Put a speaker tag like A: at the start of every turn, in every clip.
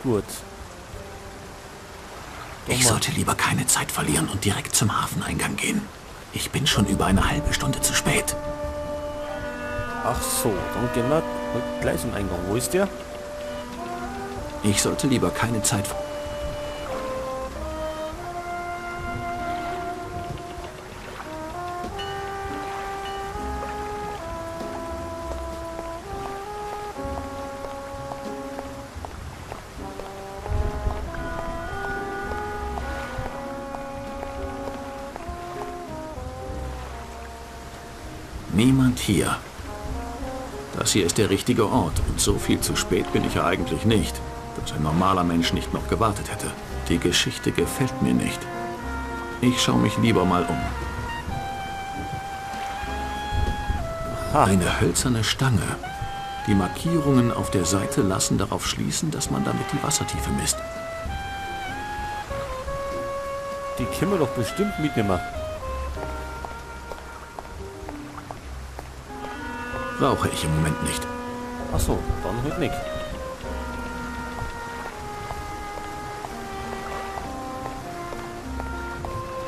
A: Gut.
B: Ich sollte lieber keine Zeit verlieren und direkt zum Hafeneingang gehen. Ich bin schon über eine halbe Stunde zu spät.
A: Ach so, dann gehen wir gleich zum Eingang. Wo ist der?
B: Ich sollte lieber keine Zeit... Niemand hier. Das hier ist der richtige Ort und so viel zu spät bin ich ja eigentlich nicht, dass ein normaler Mensch nicht noch gewartet hätte. Die Geschichte gefällt mir nicht. Ich schaue mich lieber mal um.
A: Aha.
B: Eine hölzerne Stange. Die Markierungen auf der Seite lassen darauf schließen, dass man damit die Wassertiefe misst.
A: Die können wir doch bestimmt mitnehmen.
B: Brauche ich im Moment nicht.
A: Ach so, dann halt nicht.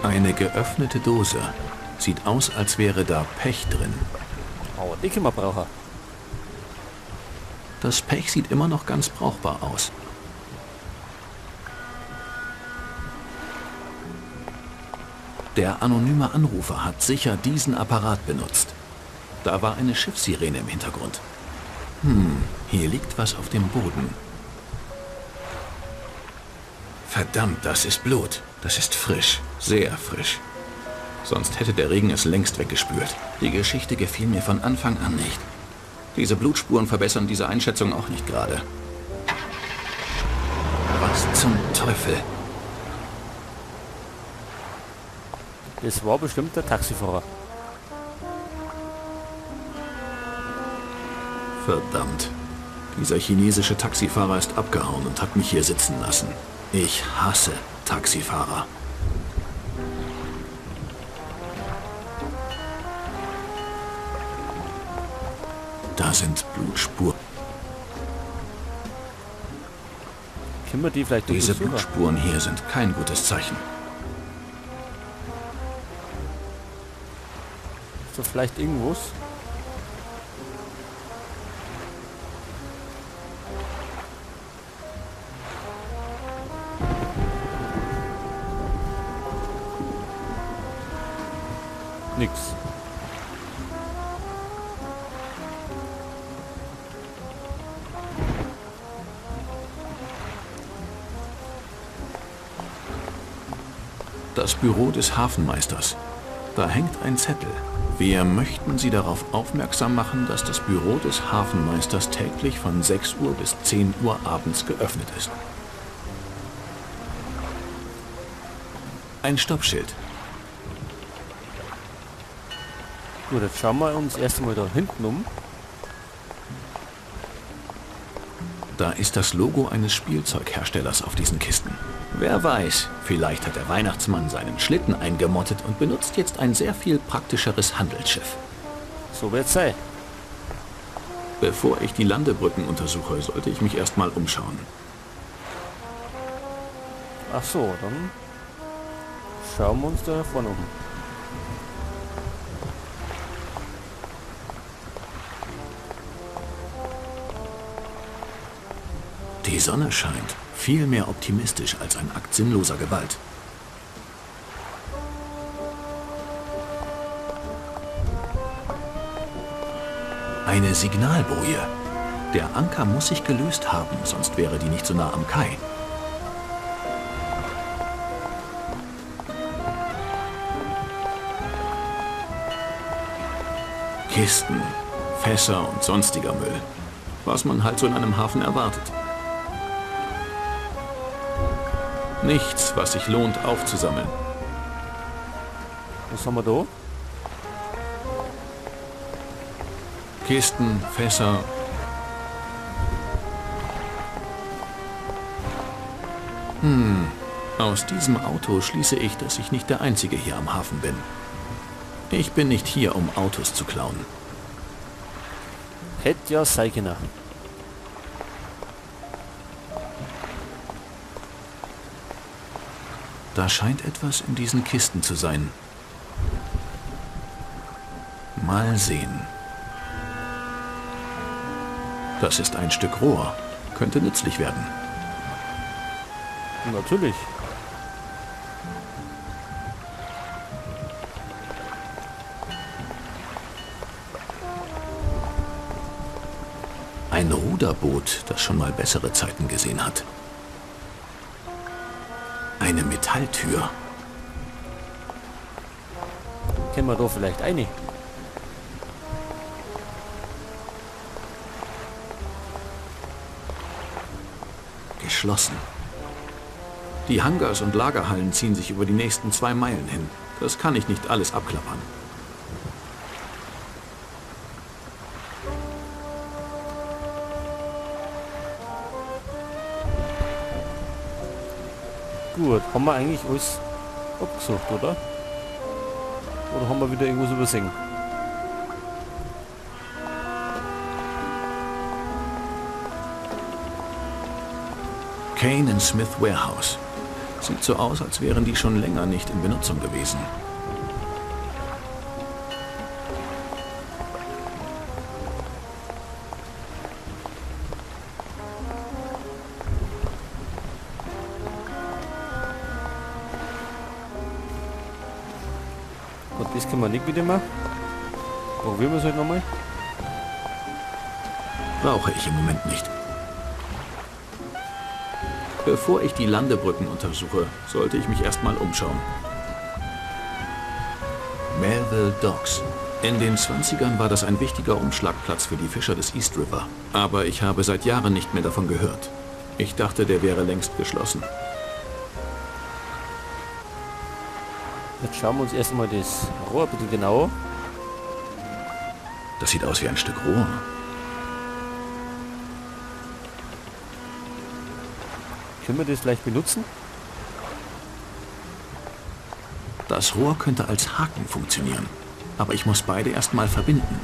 B: Eine geöffnete Dose. Sieht aus, als wäre da Pech drin.
A: Aber die können wir brauchen.
B: Das Pech sieht immer noch ganz brauchbar aus. Der anonyme Anrufer hat sicher diesen Apparat benutzt. Da war eine Schiffssirene im Hintergrund. Hier liegt was auf dem Boden. Verdammt, das ist Blut. Das ist frisch, sehr frisch. Sonst hätte der Regen es längst weggespült. Die Geschichte gefiel mir von Anfang an nicht. Diese Blutspuren verbessern diese Einschätzung auch nicht gerade. Was zum Teufel?
A: Das war bestimmt der Taxifahrer.
B: Verdammt. Dieser chinesische Taxifahrer ist abgehauen und hat mich hier sitzen lassen. Ich hasse Taxifahrer. Da sind Blutspuren.
A: Können wir die vielleicht
B: Diese
A: untersuchen?
B: Blutspuren hier sind kein gutes Zeichen.
A: Ist da vielleicht irgendwas? Nix.
B: Das Büro des Hafenmeisters. Da hängt ein Zettel. Wir möchten Sie darauf aufmerksam machen, dass das Büro des Hafenmeisters täglich von 6 Uhr bis 10 Uhr abends geöffnet ist. Ein Stoppschild.
A: Gut, jetzt schauen wir uns erst einmal da hinten um.
B: Da ist das Logo eines Spielzeugherstellers auf diesen Kisten. Wer weiß, vielleicht hat der Weihnachtsmann seinen Schlitten eingemottet und benutzt jetzt ein sehr viel praktischeres Handelsschiff.
A: So wird's sein.
B: Bevor ich die Landebrücken untersuche, sollte ich mich erstmal umschauen.
A: Ach so, dann schauen wir uns da vorne um.
B: Die Sonne scheint. Viel mehr optimistisch als ein Akt sinnloser Gewalt. Eine Signalboje. Der Anker muss sich gelöst haben, sonst wäre die nicht so nah am Kai. Kisten, Fässer und sonstiger Müll. Was man halt so in einem Hafen erwartet. Nichts, was sich lohnt aufzusammeln.
A: Was haben wir da?
B: Kisten, Fässer. Aus diesem Auto schließe ich, dass ich nicht der Einzige hier am Hafen bin. Ich bin nicht hier, um Autos zu klauen.
A: Hätte ja sein können.
B: Da scheint etwas in diesen Kisten zu sein. Mal sehen. Das ist ein Stück Rohr. Könnte nützlich werden.
A: Natürlich.
B: Ein Ruderboot, das schon mal bessere Zeiten gesehen hat. Eine Metalltür.
A: Kennen wir doch vielleicht eine.
B: Geschlossen. Die Hangars und Lagerhallen ziehen sich über die nächsten 2 Meilen hin. Das kann ich nicht alles abklappern.
A: Gut, haben wir eigentlich alles abgesucht, oder? Oder haben wir wieder irgendwas übersehen?
B: Kane & Smith Warehouse. Sieht so aus, als wären die schon länger nicht in Benutzung gewesen.
A: Gut, das können wir nicht wieder machen. Probieren wir es halt nochmal.
B: Brauche ich im Moment nicht. Bevor ich die Landebrücken untersuche, sollte ich mich erstmal umschauen. Melville Docks. In den 20ern war das ein wichtiger Umschlagplatz für die Fischer des East River. Aber ich habe seit Jahren nicht mehr davon gehört. Ich dachte, der wäre längst geschlossen.
A: Jetzt schauen wir uns erstmal das Rohr ein bisschen genauer.
B: Das sieht aus wie ein Stück Rohr.
A: Können wir das vielleicht benutzen?
B: Das Rohr könnte als Haken funktionieren. Aber ich muss beide erstmal verbinden.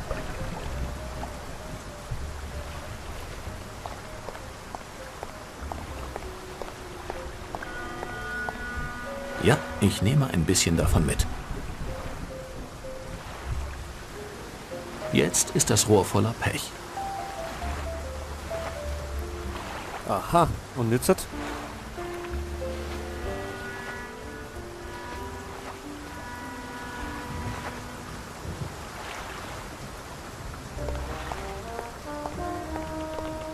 B: Ja, ich nehme ein bisschen davon mit. Jetzt ist das Rohr voller Pech.
A: Aha, und jetzt?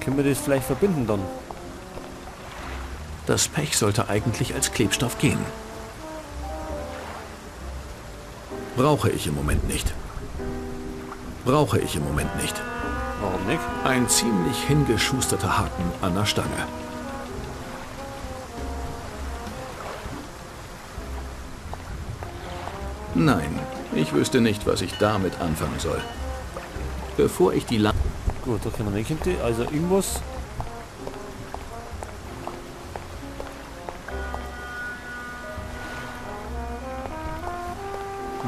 A: Können wir das vielleicht verbinden dann?
B: Das Pech sollte eigentlich als Klebstoff gehen. Brauche ich im Moment nicht. Brauche ich im Moment nicht.
A: Warum nicht?
B: Ein ziemlich hingeschusterter Haken an der Stange. Nein, ich wüsste nicht, was ich damit anfangen soll. Bevor ich die
A: Gut, da können wir nicht hinten. Also irgendwas.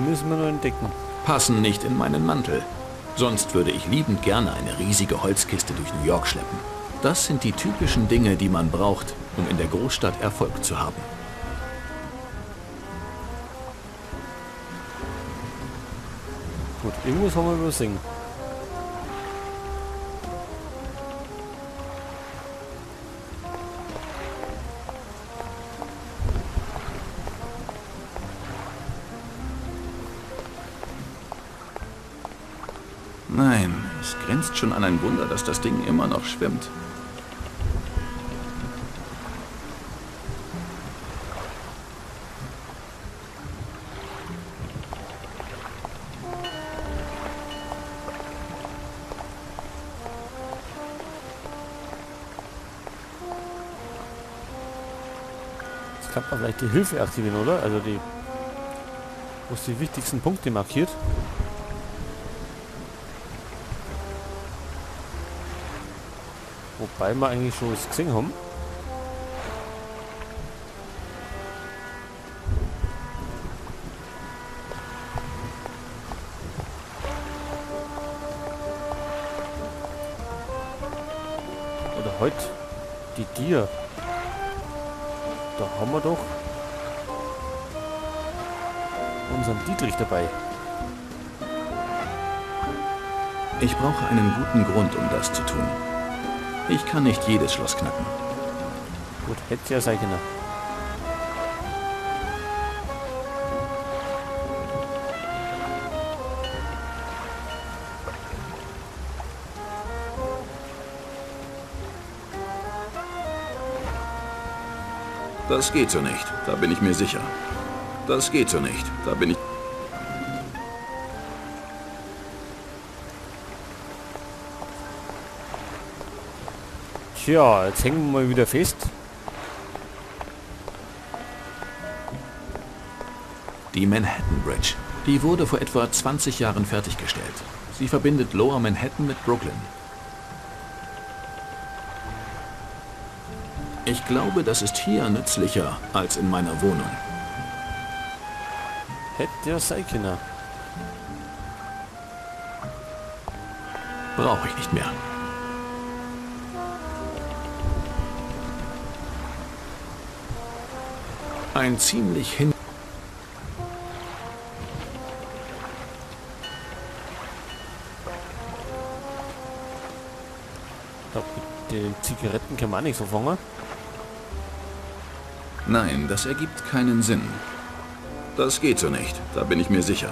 A: Müssen wir noch entdecken.
B: Passen nicht in meinen Mantel. Sonst würde ich liebend gerne eine riesige Holzkiste durch New York schleppen. Das sind die typischen Dinge, die man braucht, um in der Großstadt Erfolg zu haben.
A: Gut, irgendwas haben wir übersehen.
B: Nein, es grenzt schon an ein Wunder, dass das Ding immer noch schwimmt.
A: Jetzt kann man vielleicht die Hilfe aktivieren, oder? Also die, wo es die wichtigsten Punkte markiert. Wobei wir eigentlich schon was gesehen haben. Oder heute die Tier. Da haben wir doch. Unseren Dietrich dabei.
B: Ich brauche einen guten Grund, um das zu tun. Ich kann nicht jedes Schloss knacken.
A: Gut, hätte ja sein können.
B: Das geht so nicht, da bin ich mir sicher. Das geht so nicht, da bin ich...
A: Tja, jetzt hängen wir mal wieder fest.
B: Die Manhattan Bridge. Die wurde vor etwa 20 Jahren fertiggestellt. Sie verbindet Lower Manhattan mit Brooklyn. Ich glaube, das ist hier nützlicher als in meiner Wohnung.
A: Hätte ja sein können.
B: Brauche ich nicht mehr. Ein ziemlich hin...
A: Ich glaube, mit den Zigaretten kann man auch nichts anfangen.
B: Nein, das ergibt keinen Sinn. Das geht so nicht, da bin ich mir sicher.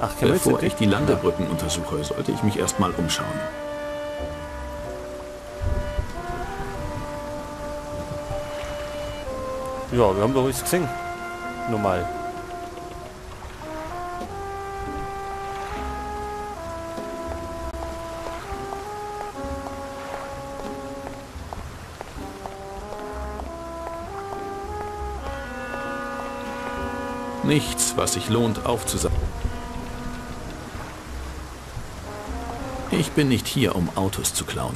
A: Ach,
B: bevor ich die Landebrücken untersuche, sollte ich mich erstmal umschauen.
A: Ja, wir haben doch nichts gesehen. Normal.
B: Nichts, was sich lohnt, aufzusammeln. Ich bin nicht hier, um Autos zu klauen.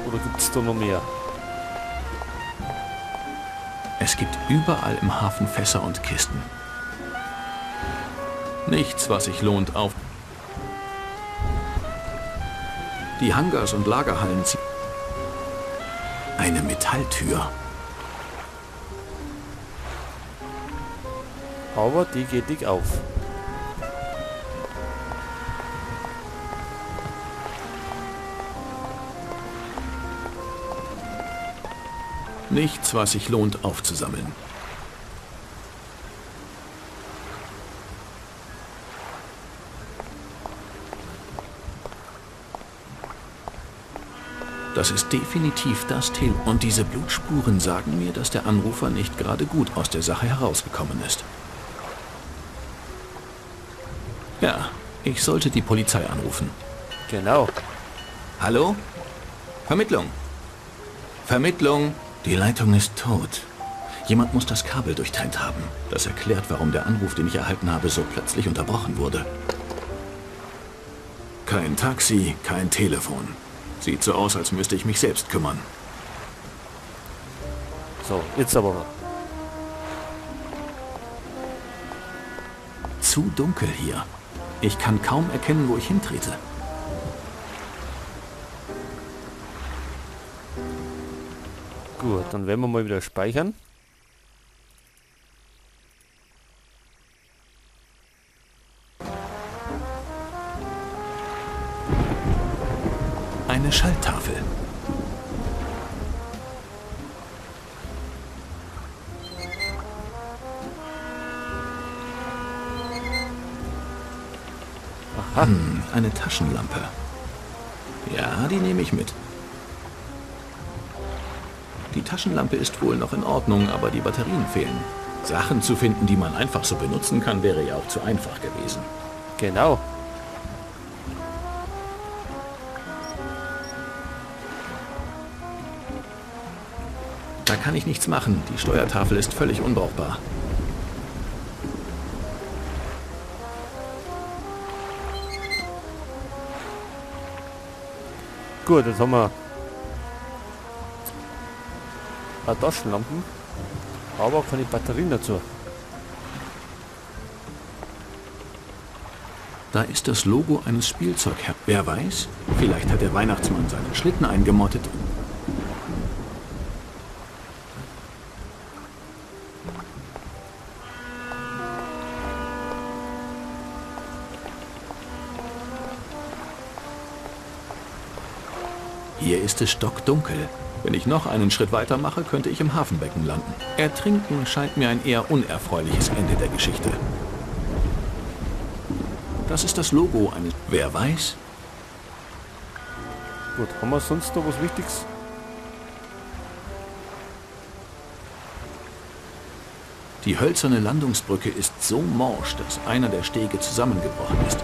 A: Oder gibt's da noch mehr?
B: Es gibt überall im Hafen Fässer und Kisten. Nichts, was sich lohnt, auf... Die Hangars und Lagerhallen ziehen... Eine Metalltür.
A: Aber die geht dick auf.
B: Nichts, was sich lohnt, aufzusammeln. Das ist definitiv das Telefon. Und diese Blutspuren sagen mir, dass der Anrufer nicht gerade gut aus der Sache herausgekommen ist. Ja, ich sollte die Polizei anrufen.
A: Genau.
B: Hallo? Vermittlung. Vermittlung. Die Leitung ist tot. Jemand muss das Kabel durchtrennt haben. Das erklärt, warum der Anruf, den ich erhalten habe, so plötzlich unterbrochen wurde. Kein Taxi, kein Telefon. Sieht so aus, als müsste ich mich selbst kümmern.
A: So, jetzt aber mal.
B: Zu dunkel hier. Ich kann kaum erkennen, wo ich hintrete.
A: Gut, dann werden wir mal wieder speichern.
B: Eine Schalttafel.
A: Aha.
B: Eine Taschenlampe. Ja, die nehme ich mit. Die Taschenlampe ist wohl noch in Ordnung, aber die Batterien fehlen. Sachen zu finden, die man einfach so benutzen kann, wäre ja auch zu einfach gewesen.
A: Genau.
B: Da kann ich nichts machen. Die Steuertafel ist völlig unbrauchbar.
A: Gut, jetzt haben wir ein paar Taschenlampen, aber keine Batterien dazu.
B: Da ist das Logo eines Spielzeugherstellers. Wer weiß, vielleicht hat der Weihnachtsmann seinen Schlitten eingemottet. Hier ist es stockdunkel. Wenn ich noch einen Schritt weitermache, könnte ich im Hafenbecken landen. Ertrinken scheint mir ein eher unerfreuliches Ende der Geschichte. Das ist das Logo eines... Wer weiß?
A: Gut, haben wir sonst noch was Wichtiges?
B: Die hölzerne Landungsbrücke ist so morsch, dass einer der Stege zusammengebrochen ist.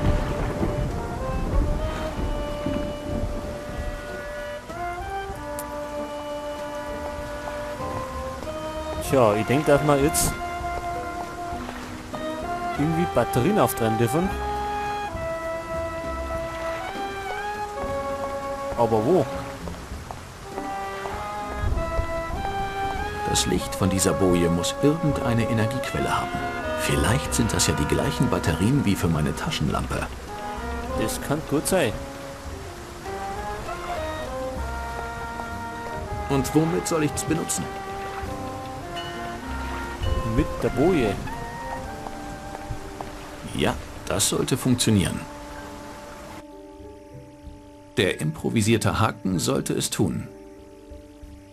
A: Tja, ich denke, dass wir jetzt irgendwie Batterien auftreiben dürfen. Aber wo?
B: Das Licht von dieser Boje muss irgendeine Energiequelle haben. Vielleicht sind das ja die gleichen Batterien wie für meine Taschenlampe.
A: Das kann gut sein.
B: Und womit soll ich's benutzen?
A: Mit der Boje.
B: Ja, das sollte funktionieren. Der improvisierte Haken sollte es tun.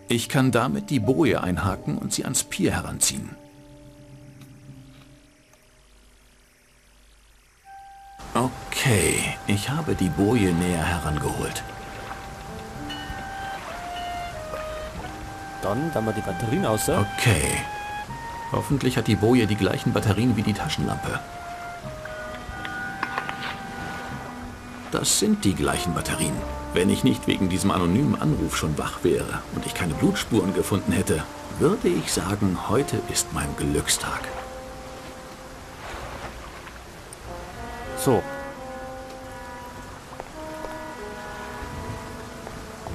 B: Ich kann damit die Boje einhaken und sie ans Pier heranziehen. Okay, ich habe die Boje näher herangeholt.
A: Dann wir die Batterien aus.
B: Okay. Hoffentlich hat die Boje die gleichen Batterien wie die Taschenlampe. Das sind die gleichen Batterien. Wenn ich nicht wegen diesem anonymen Anruf schon wach wäre und ich keine Blutspuren gefunden hätte, würde ich sagen, heute ist mein Glückstag.
A: So.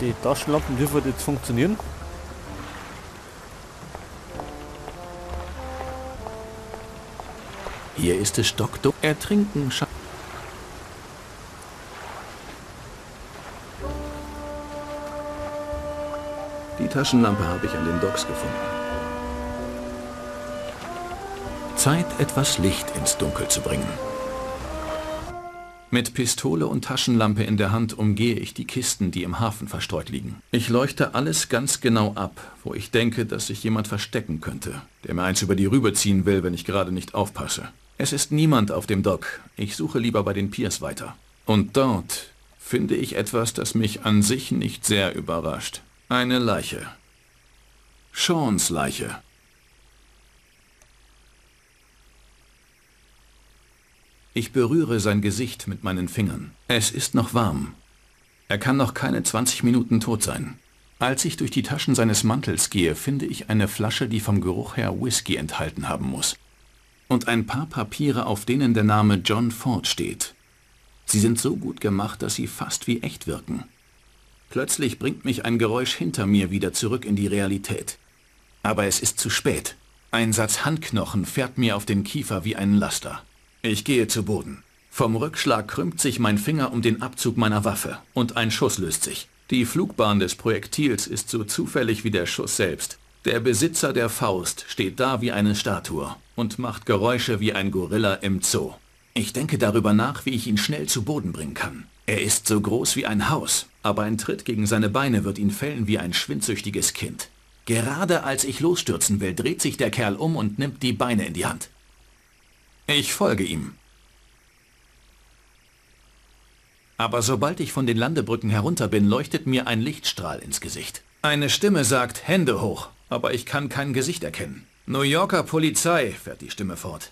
A: Die Taschenlampen dürfen jetzt funktionieren.
B: Hier ist es stockdunkel. Ertrinken scheint. Die Taschenlampe habe ich an den Docks gefunden. Zeit, etwas Licht ins Dunkel zu bringen. Mit Pistole und Taschenlampe in der Hand umgehe ich die Kisten, die im Hafen verstreut liegen. Ich leuchte alles ganz genau ab, wo ich denke, dass sich jemand verstecken könnte, der mir eins über die Rübe ziehen will, wenn ich gerade nicht aufpasse. Es ist niemand auf dem Dock. Ich suche lieber bei den Piers weiter. Und dort finde ich etwas, das mich an sich nicht sehr überrascht. Eine Leiche. Seans Leiche. Ich berühre sein Gesicht mit meinen Fingern. Es ist noch warm. Er kann noch keine 20 Minuten tot sein. Als ich durch die Taschen seines Mantels gehe, finde ich eine Flasche, die vom Geruch her Whisky enthalten haben muss. Und ein paar Papiere, auf denen der Name John Ford steht. Sie sind so gut gemacht, dass sie fast wie echt wirken. Plötzlich bringt mich ein Geräusch hinter mir wieder zurück in die Realität. Aber es ist zu spät. Ein Satz Handknochen fährt mir auf den Kiefer wie ein Laster. Ich gehe zu Boden. Vom Rückschlag krümmt sich mein Finger um den Abzug meiner Waffe und ein Schuss löst sich. Die Flugbahn des Projektils ist so zufällig wie der Schuss selbst. Der Besitzer der Faust steht da wie eine Statue und macht Geräusche wie ein Gorilla im Zoo. Ich denke darüber nach, wie ich ihn schnell zu Boden bringen kann. Er ist so groß wie ein Haus, aber ein Tritt gegen seine Beine wird ihn fällen wie ein schwindsüchtiges Kind. Gerade als ich losstürzen will, dreht sich der Kerl um und nimmt die Beine in die Hand. Ich folge ihm. Aber sobald ich von den Landebrücken herunter bin, leuchtet mir ein Lichtstrahl ins Gesicht. Eine Stimme sagt, Hände hoch, aber ich kann kein Gesicht erkennen. New Yorker Polizei, fährt die Stimme fort.